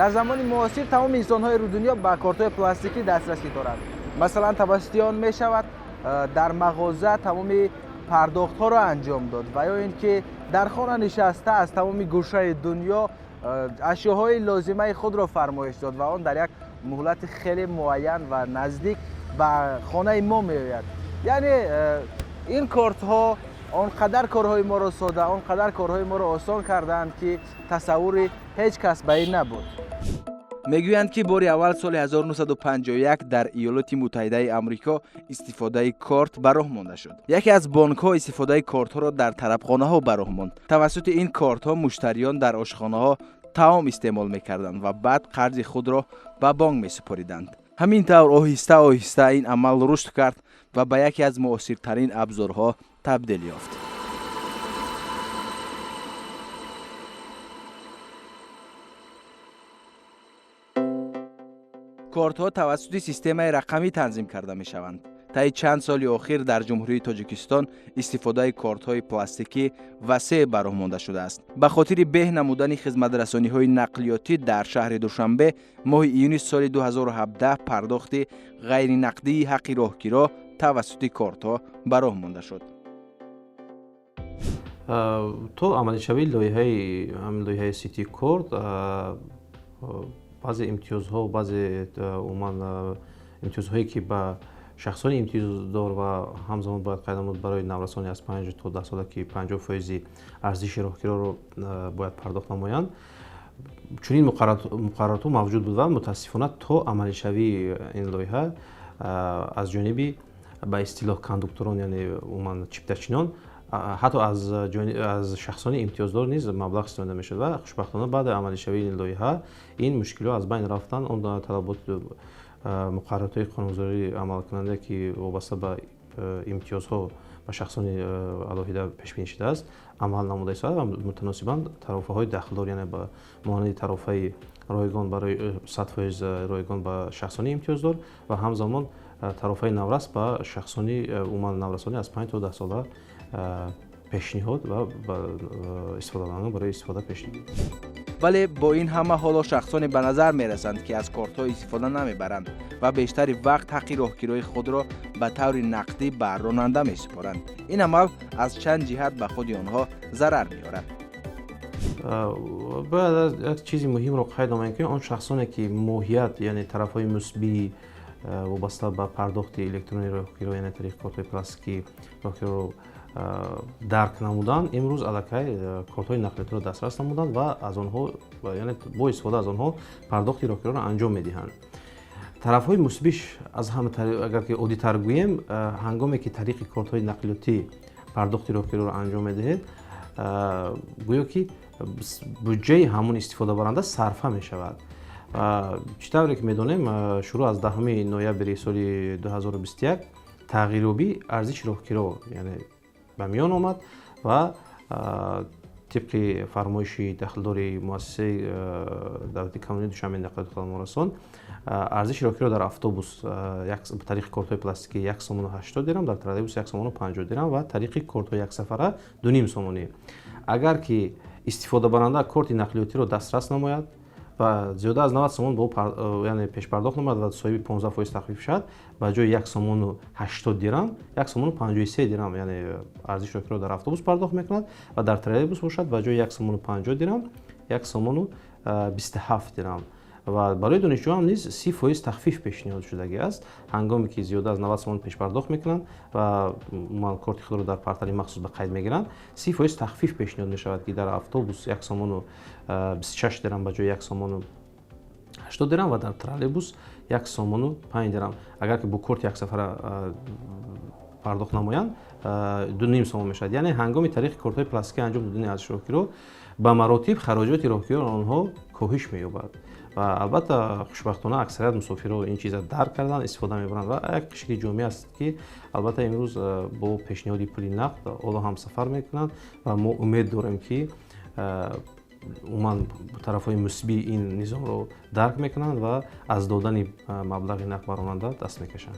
Дар замони муосир тамоми инсонҳои рӯи дунё ба кортҳои пластикӣ дастрасӣ доранд. Масалан, тавассути он мешавад дар мағоза тамоми пардохтҳоро анҷом дод ва ё ин ки дар хона нишаста аз тамоми гӯшаи дунё ашёҳои лозимаи худро фармоиш дод ва он дар як муҳлати хеле муайян ва наздик ба хонаи мо меояд. Яъне ин кортҳо он қадар корҳои моро сода, он қадар корҳои моро осон кардаанд, ки тасаввури ҳеҷ кас ба ин набуд. Мегӯянд, ки бори аввал соли 1951 дар Иёлоти Муттаҳидаи Амрико истифодаи корт ба роҳ монда шуд. Яке аз бонкҳо истифодаи кортҳоро дар тарабхонаҳо ба роҳ монд. Тавассути ин кортҳо муштариён дар ошхонаҳо таом истеъмол мекарданд ва баъд қарзи худро ба бонк месупориданд. Ҳамин тавр оҳиста оҳиста ин амал рушд кард ва ба яке аз муосиртарин абзорҳо табдил ёфт. Кортҳо тавассути системаи рақамӣ танзим карда мешаванд. Таи чанд соли охир дар Ҷумҳурии Тоҷикистон истифодаи кортҳои пластикӣ васеъ ба роҳ монда шудааст. Ба хотири беҳ намудани хизматрасониҳои нақлиётӣ дар шаҳри Душанбе моҳи июни соли 2017 пардохти ғайринақдии ҳаққи роҳкиро тавассути кортҳо ба роҳ монда шуд. То амалишавии лоиҳаи Сити Корт баъзе имтиёзҳо, баъзе умуман имтиёзҳое, ки ба шахсони имтиёздор ва ҳамзамон бояд қайд намуд, барои наврасони аз 5 то 10 сола, ки 50% арзиши роҳкироро бояд пардохт намоянд, чунин муқарраротҳо мавҷуд буд ва мутаассифона то амалишавии ин лоиҳа аз ҷониби ба истилоҳ кондукторон, яъне умуман чиптачинон, ҳатто аз шахсони имтиёздор низ маблағ истифода мешуд. Ва хушбахтона баъди амалишавии ин лоиҳа ин мушкилиҳо аз байн рафтанд. Он талабот, муқарраротҳои қонунгузории амалкунанда, ки вобаста ба имтиёзҳо ба шахсони алоҳида пешбинӣ шудааст, амал намуда истодааст ва мутаносибан тарофаҳои дахлдор, яъне ба монанди тарофаи ройгон барои 100% ройгон ба шахсони имтиёздор ва ҳамзамон тарофаи наврас ба шахсони умуман наврасони аз 5 то 10 сола пешниҳод ва истифодабарандагон барои истифода пешниҳод. Вале бо ин ҳама ҳоло шахсоне ба назар мерасанд, ки аз кортҳо истифода намебаранд ва бештари вақт ҳаққи роҳкирои худро ба таври нақдӣ ба ронанда месупоранд. Ин амал аз чанд ҷиҳат ба худи онҳо зарар меорад. Бояд як чизи муҳимро қайд намоем, ки он шахсоне, ки моҳият, яъне тарафҳои мусбии вобаста ба пардохти электронии роҳкиро, яъне тариқи кортҳои пластикӣ роҳкироро дарк намуданд, имрӯз аллакай кортҳои нақлиётиро дастрас намуданд ва аз онҳо, яъне бо истифода аз онҳо пардохти роҳкироро анҷом медиҳанд. Тарафҳои мусбиш аз ҳама, агар ки оддитар гӯем, ҳангоме ки тариқи кортҳои нақлиётӣ пардохти роҳкироро анҷом медиҳед, гӯё ки буҷаи ҳамон истифодабаранда сарфа мешавад. Чӣ тавре ки медонем, шурӯъ аз 10 ноябри соли 2021 тағйирёбии арзиши роҳкиро, яъне ба миён омад ва тибқи фармоиши дахлдори муассисаи давлати коммунии Душанбе нақлиёти хизматрасон арзиши роҳкиро дар автобус тариқи кортҳои пластикӣ 1 сомону 80 дирам, дар троллейбус 1 сомону 50 дирам ва тариқи кортҳои яксафара 2,5 сомонӣ. Агар ки истифодабаранда корти нақлиётиро дастрас намояд ва зиёда аз 90 сомон бо яъне пешпардохт намояд ва соҳиби 15% тахфиф шавад, ба ҷои 1 сомону 80 дирам 1 сомону 53 дирам, яъне арзиши роҳкиро дар автобус пардохт мекунад ва дар троллейбус бошад, ба ҷои 1 сомону 50 дирам 1 сомону 27 дирам. Ва барои донишҷӯам низ 30% тахфиф пешниҳод шудагӣ аст. Ҳангоме ки зиёда аз 90 сомон пешпардохт мекунанд ва умуман корти худро дар портали махсус ба қайд мегиранд, 30% тахфиф пешниҳод мешавад, ки дар автобус 1 сомону 26 дирам ба ҷои 1 сомону 80 дирам ва дар троллейбус 1 сомону 5 дирам. Агар ки бо корти яксафара пардохт намоянд, 2,5 сомон мешавад. Яъне ҳангоми тариқи кортҳои пластикӣ анҷом додани арзиши роҳкиро ба маротиб хароҷоти роҳкиро онҳо коҳиш меёбад. Ва албатта, хушбахтона, аксарият мусофирро ин чиза дарк карданд, истифода мебаранд ва як қишри ҷомеа аст, ки албатта имрӯз бо пешниҳоди пули нақд ҳоло ҳам сафар мекунанд. Ва мо умед дорем, ки умуман тарафҳои мусбии ин низомро дарк мекунанд ва аз додани маблағи нақд ба ронанда даст мекашанд.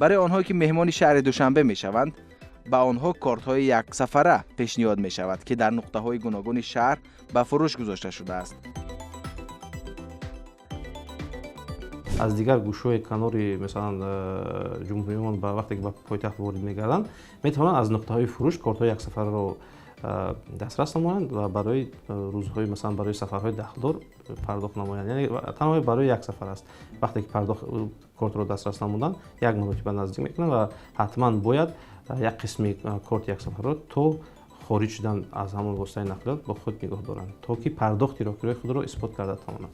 Барои онҳое, ки меҳмони шаҳри Душанбе мешаванд, ба онҳо кортҳои яксафара пешниҳод мешавад, ки дар нуқтаҳои гуногуни шаҳр ба фурӯш гузошта шудааст. Аз дигар гӯшаҳои канори, масалан, ҷумҳуриямон ба вақте ки ба пойтахт ворид мегарданд, метавонанд аз нуқтаҳои фурӯш кортҳои яксафараро дастрас намоянд ва барои рӯзҳои, масалан, барои сафарҳои дахлдор пардохт намоянд. Яъне танҳо барои як сафар аст. Вақте ки пардохт кортро дастрас намуданд, як маротиба наздик мекунанд ва ҳатман бояд як қисми корти яксафараро то хориҷ шудан аз ҳамон воситаи нақлиёт бо худ нигоҳ доранд, то ки пардохти роҳкирои худро исбот карда тавонанд.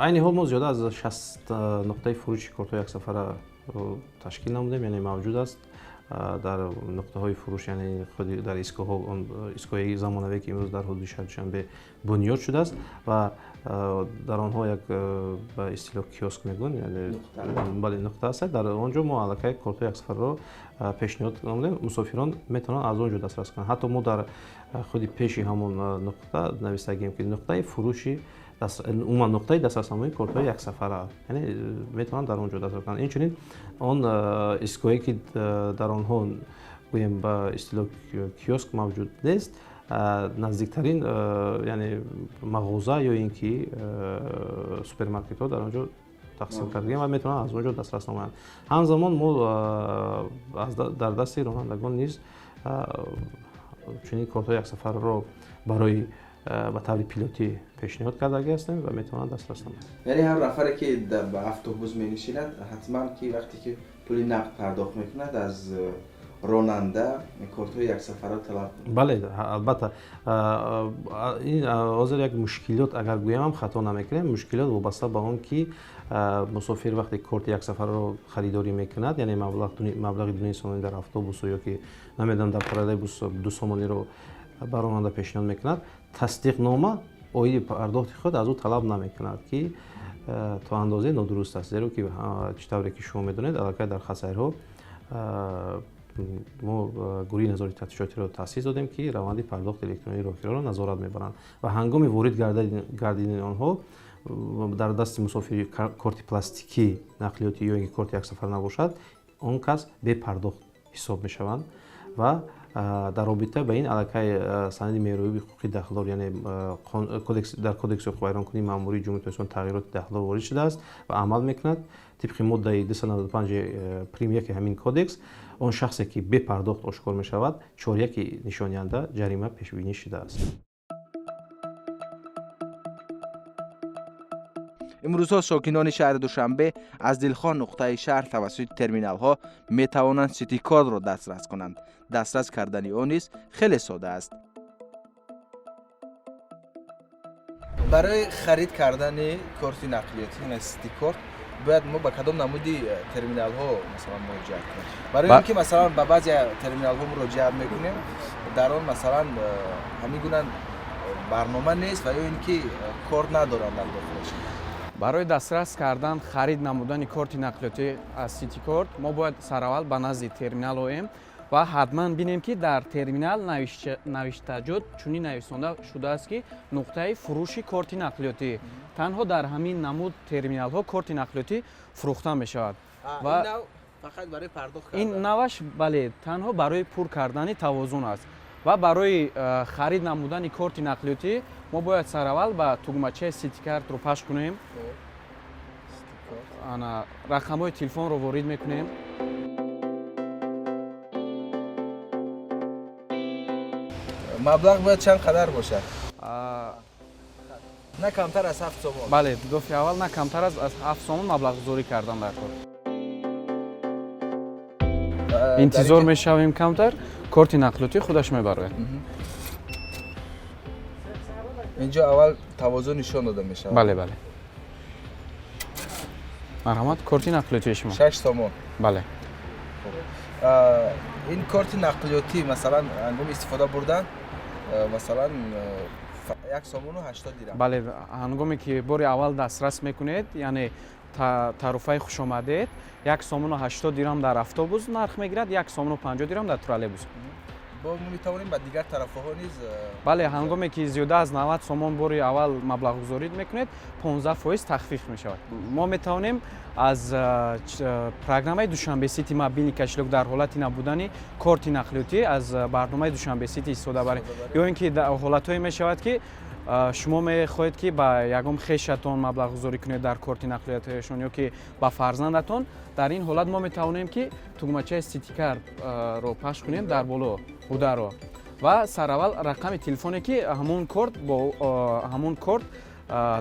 Айни ҳол мо зиёда аз 60 нуқтаи фурӯши кортҳои яксафара ташкил намудем, яъне мавҷуд аст дар нуқтаҳои фурӯш, яъне худи дар истгоҳҳо, он истгоҳи замонавие, ки имрӯз дар ҳудуди шаҳри Душанбе бунёд шудааст ва дар онҳо як ба истилоҳ киоск мегӯянд, яъне бале, нуқта аст. Дар он ҷо мо аллакай кортҳои яксафараро пешниҳод намудем, мусофирон метавонанд аз он ҷо дастрас кунанд. Ҳатто мо дар худи пеши ҳамон нуқта навистагием, ки нуқтаи фурӯши, умуман нуқтаи дастраснамоии кортҳои яксафара, яъне метавонанд дар он ҷо дастрас кунанд. Инчунин он истгоҳе, ки дар онҳо, гӯем, ба истилоҳ киоск мавҷуд нест, наздиктарин, яъне мағоза ё ин ки супермаркетҳо дар он ҷо тақсим кардагем ва метавонанд аз он ҷо дастрас намоянд. Ҳамзамон мо дар дасти ронандагон низ чунин кортҳои яксафараро барои ба таври пилотӣ пешниҳод кардагӣ ҳастем ва метавонанд дастрас намоянд. Яъне ҳар нафаре, ки ба автобус менишинад, ҳатман ки вақте ки пули нақд пардохт мекунад, аз ронанда кортҳои яксафара талаб кунад. Бале, албатта, ин ҳозир як мушкилот, агар гӯям ҳам хато намекунем, мушкилот вобаста ба он ки мусофир вақте корти яксафараро харидорӣ мекунад, яъне маблағи 2 сомонӣ дар автобусу ё ки намедонам дар троллейбус 2 сомониро ба ронанда пешниҳод мекунад, тасдиқнома оиди пардохти худ аз ӯ талаб намекунад, ки то андозае нодуруст аст, зеро ки чӣ тавре ки шумо медонед, аллакай дар хатсайрҳо мо гурӯҳи назорати тафтишотиро таъсис додем, ки раванди пардохти электронии роҳкироро назорат мебаранд ва ҳангоми ворид гардидани онҳо дар дасти мусофири корти пластикӣ нақлиётӣ ё ин ки корти яксафара набошад, он кас бепардохт ҳисоб мешаванд. Ва дар робита ба ин аллакай санади меъёрии ҳуқуқи дахлдор, яъне дар Кодекси ҳуқуқвайронкунии маъмурии Ҷумҳурии Тоҷикистон тағйироти дахлдор ворид шудааст ва амал мекунад. Тибқи моддаи 295 прим 1 ҳамин кодекс, он шахсе, ки бепардохт ошкор мешавад, чоряки нишондиҳанда ҷарима пешбинӣ шудааст. Имрӯзҳо сокинони шаҳри Душанбе аз дилхоҳ нуқтаи шаҳр тавассути терминалҳо метавонанд ситикортро дастрас кунанд. Дастрас кардани он низ хеле сода аст. Барои харид кардани корти нақлиётӣ, яъне ситикорт, бояд мо ба кадом намуди терминалҳо, масалан, муроҷиат кунем? Барои ин ки, масалан, ба баъзе терминалҳо муроҷиат мекунем, дар он, масалан, ҳамин гуна барнома нест ва ё ин ки корт надоранд дар дохилаш. Барои дастрас кардан, харид намудани корти нақлиётӣ аз ситикорт мо бояд сараввал ба назди терминал оем ва ҳатман бинем, ки дар терминал навиштаҷот чунин нависонда шудааст, ки нуқтаи фурӯши корти нақлиётӣ. Танҳо дар ҳамин намуд терминалҳо корти нақлиётӣ фурӯхта мешавад. Ва ин наваш, бале, танҳо барои пур кардани тавозун аст. Ва барои харид намудани корти нақлиётӣ мо бояд сараввал ба тугмачаи ситикартро пахш кунем, ана рақамҳои телефонро ворид мекунем. Маблағ бояд чанд қадар бошад? На камтар аз 7 сомон. Бале, дафъи аввал на камтар аз 7 сомон маблағгузорӣ кардан дар кор. Интизор мешавем камтар, корти нақлиётӣ худаш мебарояд. Инҷо аввал тавозун нишон дода мешавад. Бале, бале, марҳамат, корти нақлиётии шумо. 6 сомон. Бале. Ин корти нақлиётӣ, масалан, ҳангоми истифода бурдан, масалан, 1 сомону 80 дирам. Бале, ҳангоме ки бори аввал дастрас мекунед, яъне таруфаи хушомадед, 1 сомону 80 дирам дар автобус нарх мегирад, 1 сомону 50 дирам дар троллейбус. Бо мо метавонем ба дигар тарафҳо низ? Бале, ҳангоме ки зиёда аз 90 сомон бори аввал маблағгузорӣ мекунед, 15% тахфиф мешавад. Мо метавонем аз программаи Душанбе Сити мобильный кошелёк дар ҳолати набудани корти нақлиётӣ аз барномаи Душанбе Сити истифода барем, ё ин ки ҳолатҳое мешавад, ки Шумо мехоҳед, ки ба ягон хешатон маблағгузорӣ кунед дар корти нақлиётиашон ё ки ба фарзандатон. Дар ин ҳолат мо метавонем, ки тугмачаи Ситикартро пахш кунем дар боло бударо ва сараввал рақами телефоне, ки ҳамон корт бо ҳамон корт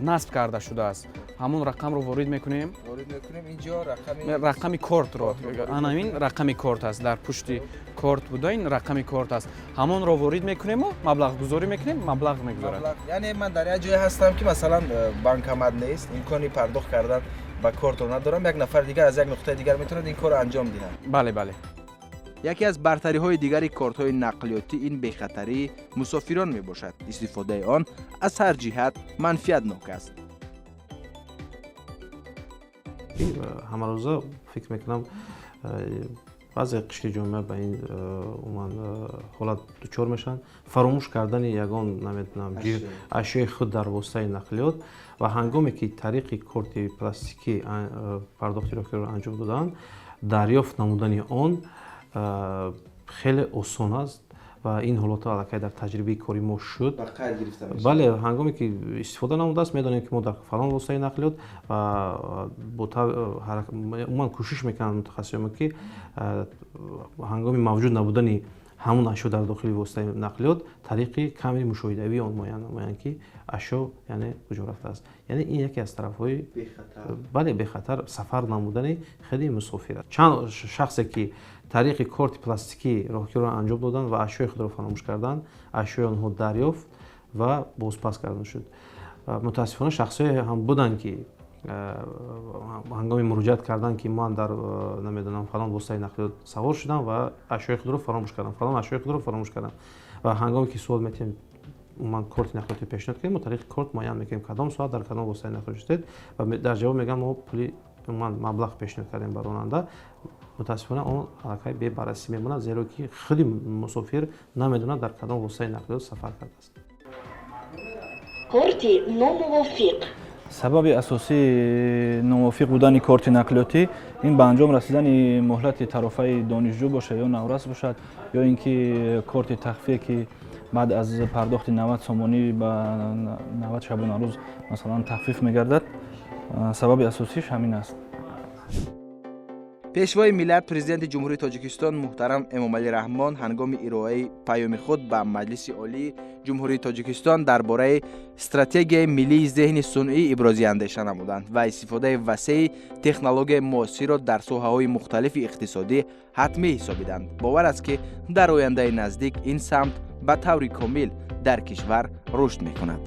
насб карда шудааст, ҳамон рақамро ворид мекунем. Ворид мекунем инҷо рақами Рақами кортро. Ана ин рақами корт аст, дар пушти корт буда, ин рақами корт аст. Ҳамонро ворид мекунему маблағгузорӣ мекунем, маблағ мегузорад. Яъне ман дар як ҷое ҳастам, ки масалан банкомат нест, имкони пардохт кардан ба кортро надорам, як нафар дигар аз як нуқтаи дигар метавонад ин корро анҷом диҳад. Бале. Яке аз бартариҳои дигари кортҳои нақлиётӣ ин бехатарии мусофирон мебошад. Истифодаи он аз ҳар ҷиҳат манфиатнок аст. Ҳамарӯза фикр мекунам, баъзе қишри ҷомеа ба ин умуман ҳолат дучор мешаванд: фаромӯш кардани ягон, намедонам, ашёи худ дар воситаи нақлиёт. Ва ҳангоме ки тариқи корти пластикӣ пардохти роҳкироро анҷом додаанд, дарёфт намудани он хеле осон аст. Ва ин ҳолатҳо аллакай дар таҷрибаи кори мо шуд. Бале, ҳангоме ки истифода намудааст, медонем, ки мо дар фалон воситаи нақлиёт ва умуман кӯшиш мекунанд мутахассисоно, ки ҳангоми мавҷуд набудани ҳамон ашё дар дохили воситаи нақлиёт тариқи камери мушоҳидавии он муайян намоянд, ки ашё яъне куҷо рафтааст. Яъне ин яке аз тарафҳои, бале, бехатар сафар намудани худи мусофир аст. Чанд шахсе ки тариқи корти пластикӣ роҳкироро анҷом доданд ва ашёи худро фаромӯш карданд, ашёи онҳо дарёфт ва бозпас карда шуд. Мутаассифона, шахсҳое ҳам буданд, ки ҳангоми муроҷиат кардан, ки ман дар, намедонам, фалон воситаи нақлиёт савор шудам ва ашёи худро фаромӯш кардам, фалон ашёи худро фаромӯш кардам. Ва ҳангоме ки суол метиҳем, умуман корти нақлиётӣ пешниҳод кунем, мо тариқи корт муайян мекунем, кадом соат дар кадом воситаи нақлиёт шудед. Ва дар ҷавоб мегӯянд, мо пули, умуман маблағ пешниҳод кардем ба ронанда. Мутаассифона, он аллакай бебаррасӣ мемонад, зеро ки худи мусофир намедонад, дар кадом воситаи нақлиёт сафар кардааст. Корти номувофиқ. Сабаби асосии номувофиқ будани корти нақлиётӣ ин ба анҷом расидани муҳлати тарофаи донишҷӯ бошад ё наврас бошад, ё ин ки корти тахфие, ки баъд аз пардохти 90 сомонӣ ба 90 шабонарӯз масалан тахфиф мегардад. Сабаби асосиш ҳамин аст. Пешвои миллат, Президенти Ҷумҳурии Тоҷикистон муҳтарам Эмомалӣ Раҳмон ҳангоми ироаи паёми худ ба Маҷлиси Олии Ҷумҳурии Тоҷикистон дар бораи стратегияи миллии зеҳни сунъӣ ибрози андеша намуданд ва истифодаи васеи технологияи муосирро дар соҳаҳои мухталифи иқтисодӣ ҳатмӣ ҳисобиданд. Бовар аст, ки дар ояндаи наздик ин самт ба таври комил дар кишвар рушд мекунад.